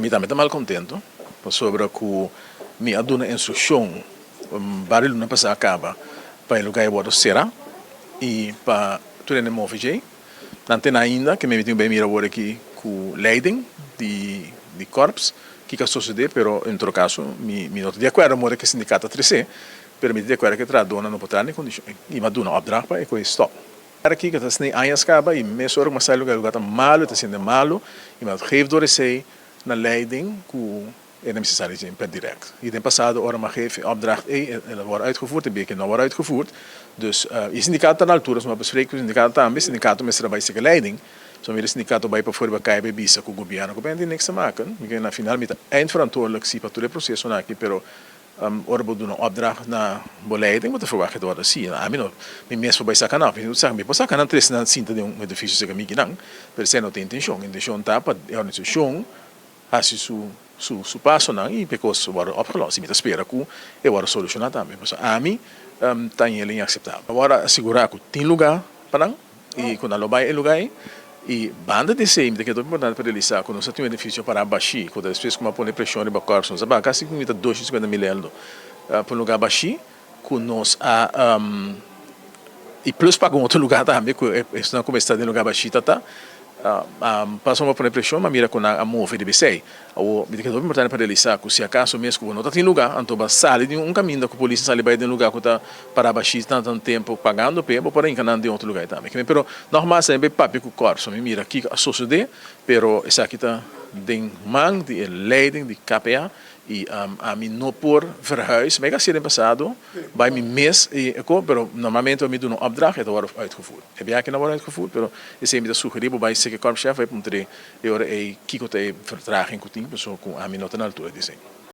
Mi tambe ta malcontento pasobra cu mi a duna instruccion varios luna pasa caba pa e lugar e wordo cera y pa tur hende move djey. Nan tene ainda ke mi tin bay mira awor aki cu leiding di di korps kiko a sosode, pero en todo caso mi mi no ta di acuerdo amor ke sindicato a trece, pero mi ta di acuerdo ke trahadornan no por traha den condicion y mi a duna opdracht pa e koe stop. Aki ke ta snei añas caba y mesora cu mi a sali lugar, lugar ta malo, e ta siente malo y mi a geef door esey na leiding cu e na mester sali dje per direct. Y den pasado ora mi a geef e opdracht ey el a worde uitgevoerd, e bia ke no a worde uitgevoerd. Dus y sindicato ta na altura, so mi a bespreek cu sindicato tambe, sindicato mester a bay seka leiding. So mi mira sindicato bay pafor riba caya bay bisa cu gobierno cu bay tin niks te maken. Mi ke na final mi ta eindverantwoordelijk si pa tur e procesonan aki, pero Ora bo duna opdracht na bo leiding, bo ta verwacht e ta wòrdu hasi. Ami no, mi mes por bai saka nan. Mi sa, mi por saka nan tres nan sinta den un edifisio serka mi kinan, pero esei no ta e intenshon. E intenshon ta pa e organisashon hasi su su su pasonan i pa e kos wòrdu opgelost. I mi ta spera ku e wòrdu solushoná tambe. Pasobra ami ta hel inakseptabel. Awor a sigurá ku tin lugá pa nan. I ku nan lo bai e lugá ei. I banda di esei mi ta keda hopi importante pa realisá ku nos a tin un edifisio pará bashí, ku ta despues ku mi a pone preshon riba kòrps nos a baha kasi ku mi ta 250.000 eldo pa un lugá bashí ku nos a i plus paga un otro lugá tambe ku esnan ku mester ta den lugá bashí ta ta pasobra mi a pone preshon mi a mira ku nan a move riba esei. Awor, mi ta keda hopi importante pa realisá ku si akaso mes ku bo no ta tin lugá, anto bo a sali di un kaminda ku polis a sali bai den un lugá ku ta pará bashí tantu tempu pagando p'e, bo por a hinka nan den otro lugá tambe. Pero nògmas a bai papia ku kòrso, mi mira kiko a sosodé, pero esaki ta den man di e leiding di KPA i ami no por verhuis. Mi a hasi den pasado bai mi mes i e ko, pero normalmente ora mi duna un opdracht e ta wòrdu uitgevoerd. E biaha aki no a wòrdu uitgevoerd, pero esei mi ta sugerí bo bai seke kòrpschef bai puntr'é. E ora ei kiko ta e vertraging ku tin? Pasobra ku ami no ta na altura di esei.